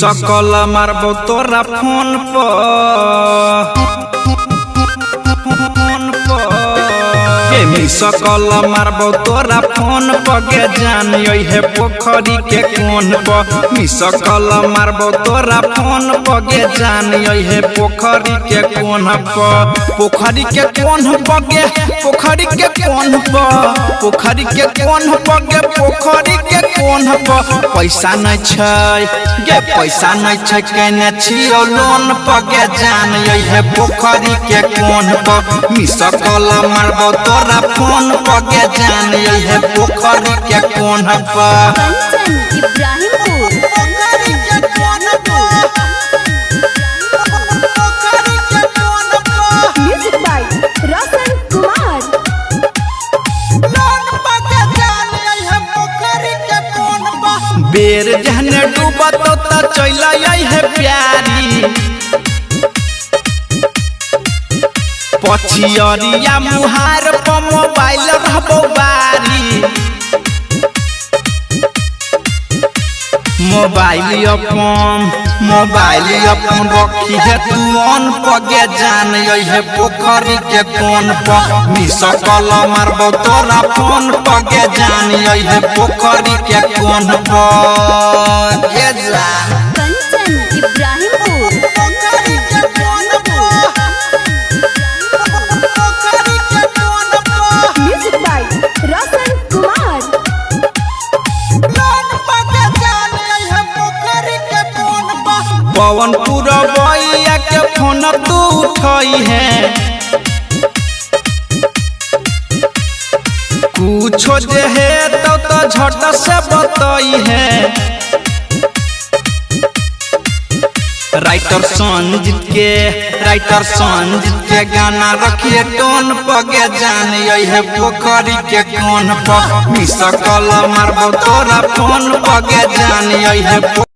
Miss call मारबो तोरा phone पर, phone पर के मिस कॉल मारबो तोरा फोन पर गे जान हे पोखरी के कोन पर। मिस कॉल मारबो तोरा फोन पर गे जान हे पोखरी के कोन पर। पोखरी के कोन पर गे, पोखरी के कोन पर, पोखरी के कोन पर गे, पोखरी के कोन पर। पैसा नहीं छै गे, पैसा नहीं छै केने छियौ लोन पर गे जान हे पोखरी के कोन पर। मिस कॉल मारबो तोरा फोन पर गे जान हे पोखरी के कोन पर। कंचन इब्राहिमपुर। Music by Roshan Kumar. बेर जहने डूबत त चल है प्यारी, पछियरिया मुहार पर मोबाइल रहबो बारी। मोबाइल अपन, मोबाइल अपन रखी है तू ऑन पर गे जान हे पोखरी के कोन पर। मिस कॉल मारबो तोरा फोन पर गे जान हे पोखरी के कोन पर गे जान। कंचन इब्राहिमपुर। Music by Roshan Kumar. पवन पुरबैया के फोन तू उठई है, कुछो जे है तो झट से बतई है। राइटर संजीत के, राइटर संजीत के गाना रखिए टोन पर गे जान हे पोखरी के कोन पर। मिस कॉल मारबो तोरा फोन पर गे जान हे।